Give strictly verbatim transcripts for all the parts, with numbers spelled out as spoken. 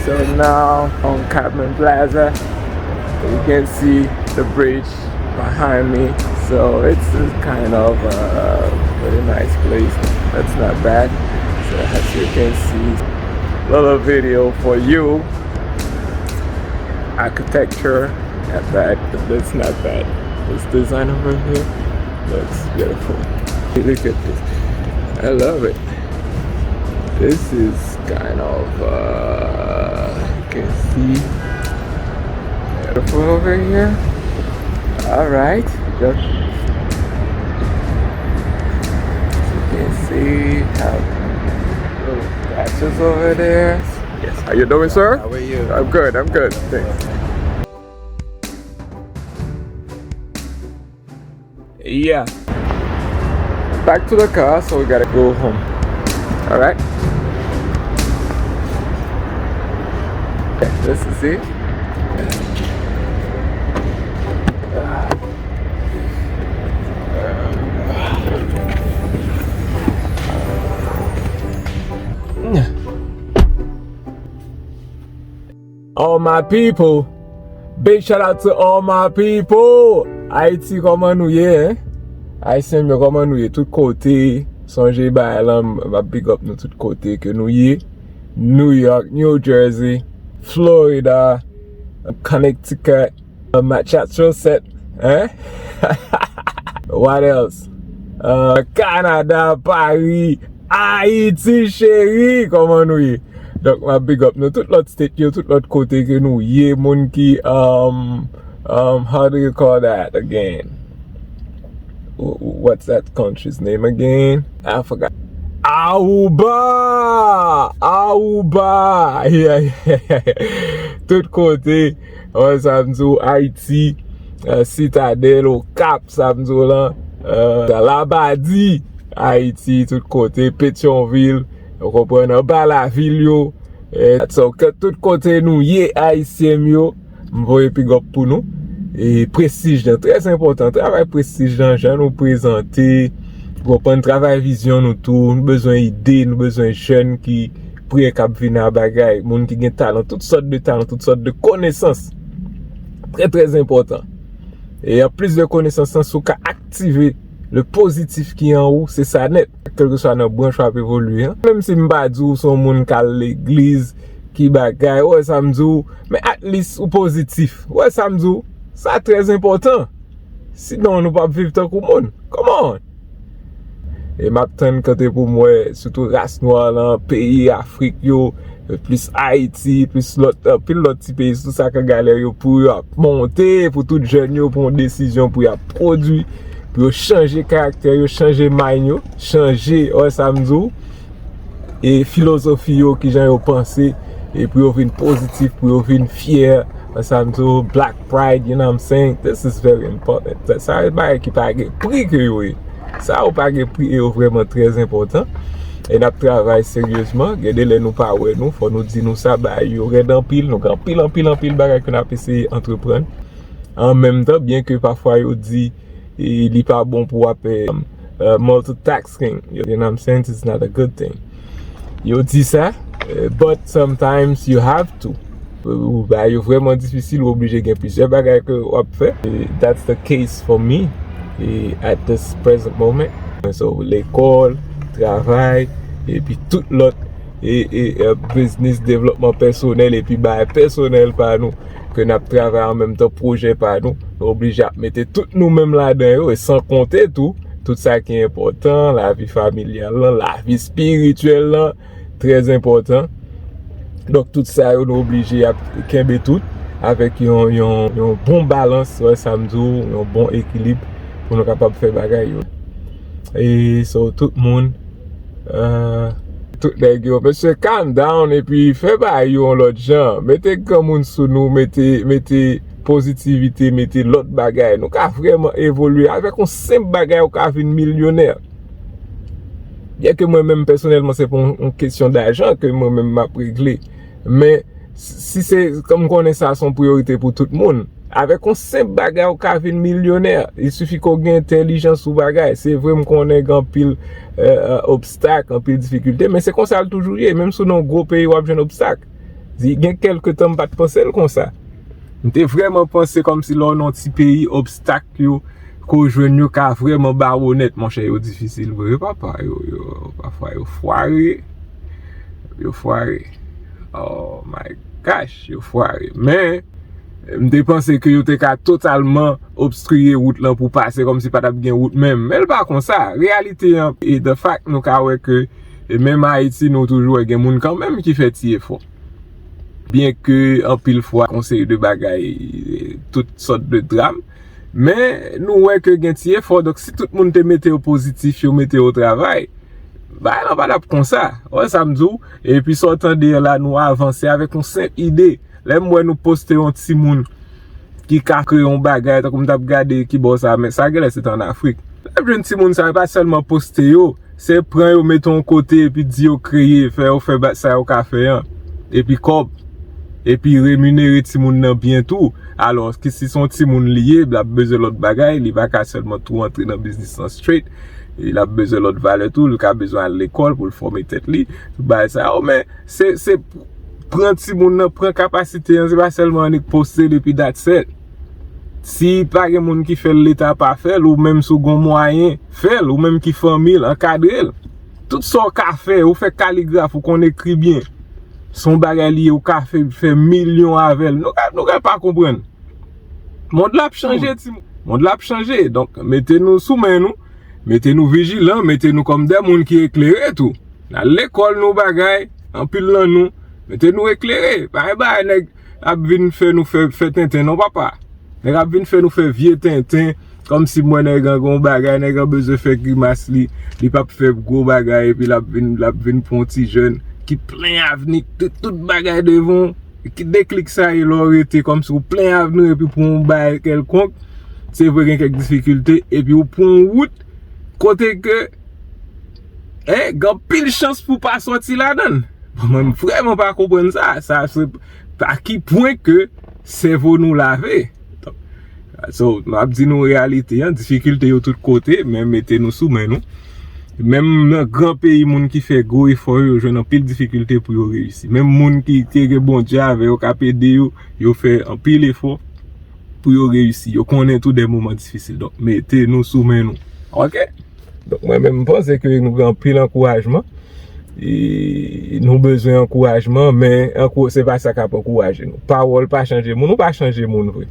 So now on Cottman Plaza, you can see the bridge behind me. So it's a kind of a really nice place. That's not bad. So as you can see, little video for you. Architecture at that, that's not bad. This design over here looks beautiful. Look at this. I love it. This is kind of, uh, you can see, beautiful over here. All right. Just, as you can see, have little patches over there. Yes. How you doing, sir? How are you? I'm good. I'm good. Thanks. Yeah. Back to the car, so we gotta go home. All right. Yeah, this is it. All my people. Big shout out to all my people. Ayiti, kòman nou ye, en? Ayisyen m yo, kòman nou ye? Tout kote, sonje bagay lan, m ap big up nou tout kote ke nou ye. New York, New Jersey, Florida, Connecticut, Massachusetts, en? What else? Uh, Canada, Paris, Ayiti cheri, kòman nou ye? Donk, m ap big up nou tout lòt state yo, tout lòt kote ke nou ye, moun ki, um, um, how do you call that again? Wh- wh- What's that country's name again? I forgot. Aruba! Aruba! Yeah, yeah, yeah. Tout kote, wè sa m di w, Ayiti, euh, Sitadèl, Okap, sa m di w lan, euh, Labadi, Ayiti, tout kote, Petyonvil, ou konprann, anba lavil yo, eh, so, ke tout kote nou ye, Ayisyen m yo, m voye big up pou nou. E Prestige lan, trè enpòtan, travay Prestige lan, jan nou prezante, ou konprann, travay vizyon nou tou, nou bezwen ide, nou bezwen jèn ki prè k ap vin a bagay, moun ki gen talan, tout sòt de talan, tout sòt de konesans. Trè, trè enpòtan. E an plis de konesans lan, si w ka aktive le pozitif ki an ou, se sa nèt. Kèlkeswa nan branch w ap evolye an. Menm si m pa di w se yon moun k al legliz, ki bagay, ou wè sa m di w, men at least ou pozitif. Ou wè sa m di w, sa trè enpòtan. Sinon, nou p ap viv tankou moun. Come on! E m ap tann kote pou m wè, sitou ras nwa lan, peyi Afrik yo, plis Ayiti, plis lòt, anpil lòt ti peyi, sitou sa k an galè yo, pou yo ap monte, pou tout jèn yo pran yon desizyon pou y ap pwodui, pou yo chanje karaktè yo, chanje mind yo, chanje, ou wè sa m di w, e filozofi yo, kijan yo panse, e pou yo vin pozitif, pou yo vin fyè, wè sa m di w, Black Pride, you know what I'm saying? This is very important. Sa, sa se bagay ki pa gen pri ke yo ye. Sa yo pa gen pri e yo vrèman trè enpòtan. E n ap travay seryezman. Gen de lè nou pa wè nou, fò nou di nou sa, bagay yo rèd anpil, nou gen anpil, anpil, anpil bagay ke n ap eseye antreprann. An menm tan, byen ke pafwa yo di, e, li pa bon pou w ap, eh, eh, multitasking. You know what I'm saying? It's not a good thing. Yo di sa, eh, but sometimes you have to. Ou, bagay yo vrèman difisil, ou oblije gen plizyè bagay ke w ap fè. E, that's the case for me, e, at this present moment. So, lekòl, travay, epi tout lòt, e, e, e, biznis, devlòpman pèsonèl, epi bagay pèsonèl pa nou, ke n ap travay an menm tan, pwojè pa nou, nou oblije ap mete tout nou menm ladan yo, e san konte tou, tout sa ki enpòtan, lavi familyal lan, lavi espirityèl lan, trè enpòtan. Donk, tout sa yo, nou oblije ap kenbe tout avèk yon, yon, yon bon balans, wè sa m di w, yon bon ekilib pou nou kapab fè bagay yo. E so, tout moun, euh, tout nèg yo, mesye, calm down epi fè bagay yo yon lòt jan. Mete granmoun sou nou, mete, mete pozitivite, mete lòt bagay. Nou ka vrèman evolye. Avèk yon senp bagay, ou ka vin milyonè. Byen ke mwen menm pèsonèlman, se pa yon, yon kesyon dajan ke mwen menm m ap regle. Men, si se, kòm m konnen sa se yon priyorite pou tout moun, avèk yon senp bagay, ou ka vin milyonè. Il suffit ke w gen entèlijans ou bagay. Se vre, m konnen gen anpil, euh, euh, obstak, anpil difikilte, men se konsa l toujou ye. Menm si w nan yon gwo peyi, w ap jwenn obstak. Di, gen kèlke tan m pa t panse l konsa. M te vrèman panse kòmsi lè w nan yon ti peyi, obstak yo ke w jwenn yo ka vrèman ba w onèt. Monchè, yo difisil vre, papa. Yo, yo, pafwa, yo fware. Yo fware. Oh my gosh, yo fware. Men, m te panse ke yo te ka totalman obstriye wout lan pou pase, kòmsi pa t ap gen wout menm. Men l pa konsa. Reyalite an, e the fact, nou ka wè ke, e menm Ayiti, nou toujou wè gen moun kanmenm ki fè ti efò. Byenke anpil fwa, yon seri de bagay, e, tout sòt de dram, men nou wè ke gen ti efò. Donk, si tout moun te mete yo pozitif, yo mete yo travay, bagay lan pa t ap konsa. Ou wè sa m di w? Epi sa w tande an la, nou avanse avèk yon senp ide. Lè m wè nou poste yon timoun ki ka kreye yon bagay, tankou m t ap gade ki bò sa, men sa genlè se t ann Afrik. Lè m jwenn timoun sa, e pa sèlman poste yo, se pran yo, mete yon kote, epi di yo kreye, fè yo fè ba-, sa yo ka fè an. Epi kòb. Epi reminere timoun nan byen tou. Alò, ki si se yon timoun li ye, l ap bezwen lòt bagay, li pa ka sèlman tou antre nan biznis lan straight. E l ap bezwen lòt valè tou, li ka bezwen al lekòl pou l fòme tèt li. Tout bagay sa yo, men se, se pran timoun nan, pran kapasite an, se pa sèlman annik poste l epi that's it. Si pa gen moun ki fè l, Leta pa fè l, ou menm si w gon mwayen, fè l, ou menm ki fanmi l, ankadre l. Tout sa w ka fè, ou fè kaligraf, ou konn ekri byen. Se yon bagay li ye, ou ka fè, fè milyon avè l. Nou ka, nou ka pa konprann. Mond la ap chanje, timoun. Mond la ap chanje. Donk, mete nou sou men nou. Mete nou vijilan, mete nou kòm de moun ki eklere tou. N al lekòl nou bagay, anpil nan nou. Mete nou eklere. Pa gen bagay nèg ap vin fè nou fè, fè tenten non, papa. Nèg ap vin fè nou fè vye tenten, kòmsi m wè nèg an gon bagay, nèg an bezwen fè grimas li, li p ap fè gwo bagay, epi l ap vin, l ap vin pran yon ti jèn ki plen avni, tout, tout bagay devan w. Ki deklik sa ye lè w rete kòmsi w plen avni epi pou yon bagay kèlkonk, se vre gen kèk difikilte, epi w pran yon wout kote ke, en, gen anpil chans pou w pa sòti ladan l. Bon, mwen, m vrèman pa konprann sa. Sa se a ki pwen ke sèvo nou lave. So, m ap di nou reyalite an, difikilte yo tout kote, men mete nou sou men nou. Menm nan gran peyi, moun ki fè gwo efò yo, yo jwenn anpil difikilte pou yo reyisi. Menm moun ki, ki gen Bondye avè yo, k ap ede yo, yo fè anpil efò pou yo reyisi. Yo konnen tou de moman difisil. Donk, mete nou sou men nou. Oke? Donk, mwen menm, m panse ke nou gen anpil ankourajman. E nou bezwen ankourajman, men ankou-, se pa sa k ap ankouraje nou. Pawòl pa chanje moun, ou pa chanje moun vre.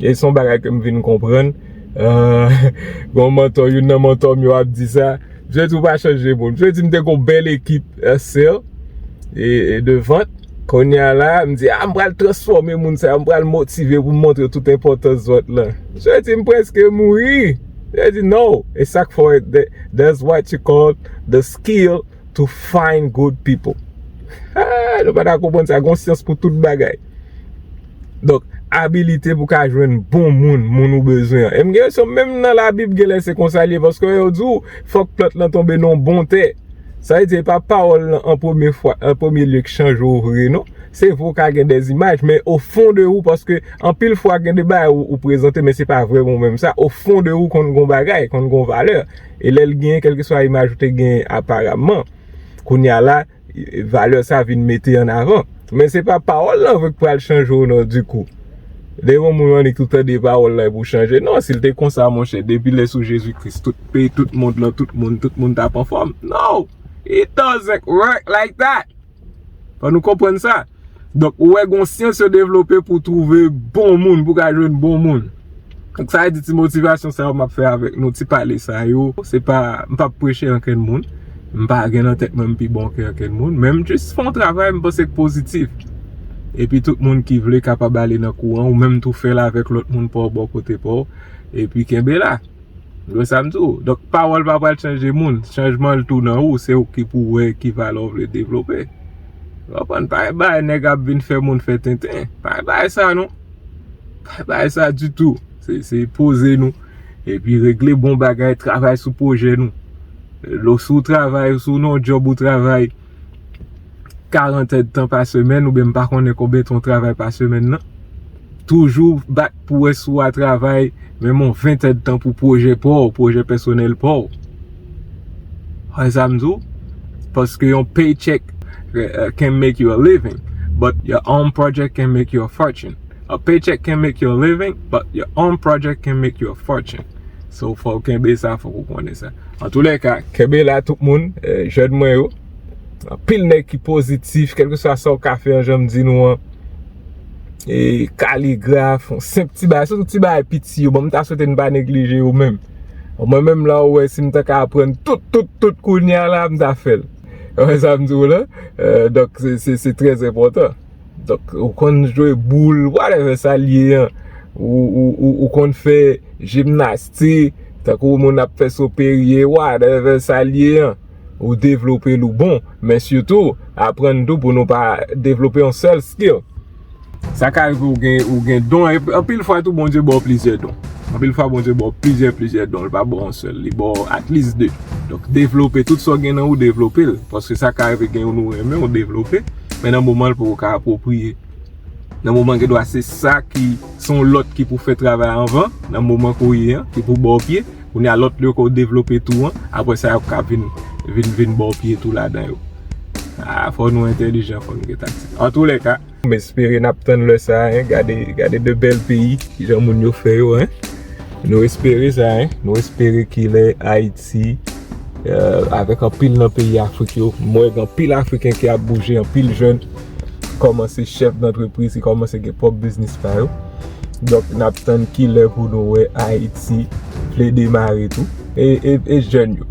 E se yon bagay ke m vin konprann. Euh, gon mantò, youn nan mantò m yo ap di sa. Misye di ou pa chanje moun. Misye di m te gon bèl ekip, euh, sè, e, e de vant. Kounye a la, m di, a, m pral transfòme moun sa yo, m pral motive pou m montre tout enpòtans vant lan. Misye di m prèske mouri. Misye di, no, e sa k fè w, that, that's what you call the skill to find good people. Ah, nou pa ta konprann sa, gon syans pou tout bagay. Donk, abilite pou ka jwenn bon moun, moun ou bezwen an. E m gen yon, menm nan Labib, genlè se konsa l ye, paske yo di w, fòk plant lan tonbe nan yon bon tè. Sa vle di, e pa pawòl lan an premye fwa, an premye lye k chanje w vre, non. Se vre w ka gen dèzimaj, men o fon de ou, paske anpil fwa gen de bagay ou, ou prezante, men se pa vrèman ou menm sa. O fon de ou konn gon bagay, konn gon valè. E lè l genyen, kèlkeswa imaj ou te genyen aparaman, kounye a la, valè sa vin mete an avan. Men se pa pawòl lan vre k pral chanje w non, dikou. Depi yon moun annik ou tande pawòl lan epi w chanje. Non, si l te konsa, monchè, depi lè sou Jezi Kris, tout peyi, tout mond lan, tout moun, tout moun t ap anfòm. No! It doesn't work like that! Fò nou konprann sa. Donk, ou wè gon syans yo devlope pou twouve bon moun, pou ka jwenn bon moun. Donk, sa vle di ti motivasyon sa yo m ap fè avèk nou, ti pale sa yo, se pa, m p ap preche ankenn moun. M pa gen nan tèt mwen m pi bon ke ankenn moun, men m jis fè yon travay m panse k pozitif. Epi tout moun ki vle kapab ale nan kouran, ou menm tou fè l avèk lòt moun pa w bò kote pa w, epi kenbe la. Ou wè sa m di w? Donk, pawòl pa pral chanje moun. Chanjman l tou nan ou. Se ou ki pou wè ki valè w vle devlope. Ou konprann? Pa gen bagay nèg ap vin fè moun fè tenten. Pa gen bagay sa non. Pa gen bagay sa ditou. Se, se poze nou. Epi regle bon bagay, travay sou pwojè nou. Lo, si w travay, si w nan yon djòb ou travay, karant èdtan pa semèn, oubyen m pa konnen konbyen tan w travay pa semèn nan. Toujou bat pou wè si w a travay menm yon ven èdtan pou pwojè pa w, pwojè pèsonèl pa w. Wè sa m di w? Paske yon paycheck, eh, can make you a living. But your own project can make you a fortune. A paycheck can make you a living, but your own project can make you a fortune. So, fò w kenbe sa, fòk ou konnen sa. An tou lè ka, kenbe la tout moun, eh, jèn mwen yo. Anpil nèg ki pozitif, kèlkeswa sa w ka fè an, jan m di nou an. E kaligraf, yon senp ti bagay, se yon ti bagay piti yo. Bon, m ta swete n pa neglije yo menm. Mwen menm la, ou wè, si m ta ka aprann tout, tout, tout kounye a la, m ta fè l. Ou wè sa m di w la? Eh, donk, se, se, se trè enpòtan. Donk, ou konn jwe boul, whatever sa l ye an. Ou, ou, ou, ou konn fè jimnastik, tankou moun ap fè soperye, whatever sa l ye an. Ou devlope l ou bon, men sitou, aprann tou pou nou pa devlope yon sèl skill. Sa ka rive ou gen, ou gen don, e anpil fwa tou Bondye ba w plizyè don. Anpil fwa Bondye ba w plizyè, plizyè don, li pa ba w yon sèl, li ba w at least de. Donk, devlope tout sa w gen nan ou, devlope l. Paske sa ka rive gen youn ou renmen, ou devlope, men nan moman l poko ka apwopriye. Nan moman gen dwa se sa ki, se yon lòt ki pou fè travay anvan, nan moman ke w ye an, ki pou ba w pye, kounye a lòt yo ke w devlope tou an, apre sa yo ka vin, vin, vin ba w pye tou ladan yo. Ah, fò nou entèlijan, fò nou gen taktik. Antoulèka, m espere n ap tann lè sa a, hein, gade, gade de bèl peyi, kijan moun yo fè yo, hein. Nou espere sa, hein. Nou espere kilè Ayiti, euh, avèk anpil nan peyi Afrik yo, m wè gen anpil Afriken ki ap bouje, anpil jèn kòmanse chèf dantrepriz, ki kòmanse gen pwòp biznis pa yo. Donk, n ap tann kilè pou nou wè Ayiti vle demare tou. E, e, e jèn yo.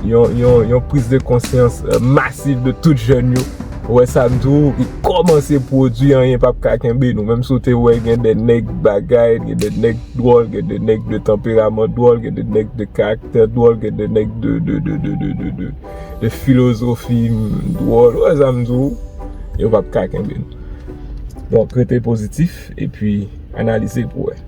Yon, yon, yon priz de konsyans, euh, masiv de tout jèn yo. Ou wè sa m di w, ki kòmanse pwodui, anyen p ap ka kenbe nou. Menm si w te wè gen de nèg bagay, gen de nèg dwòl, gen de nèg de tanperaman dwòl, gen de nèg de karaktè dwòl, gen de nèg de, de, de filozofi dwòl. Ou wè sa m di w, yo p ap ka kenbe nou. Donk, rete pozitif, epi analize pou wè.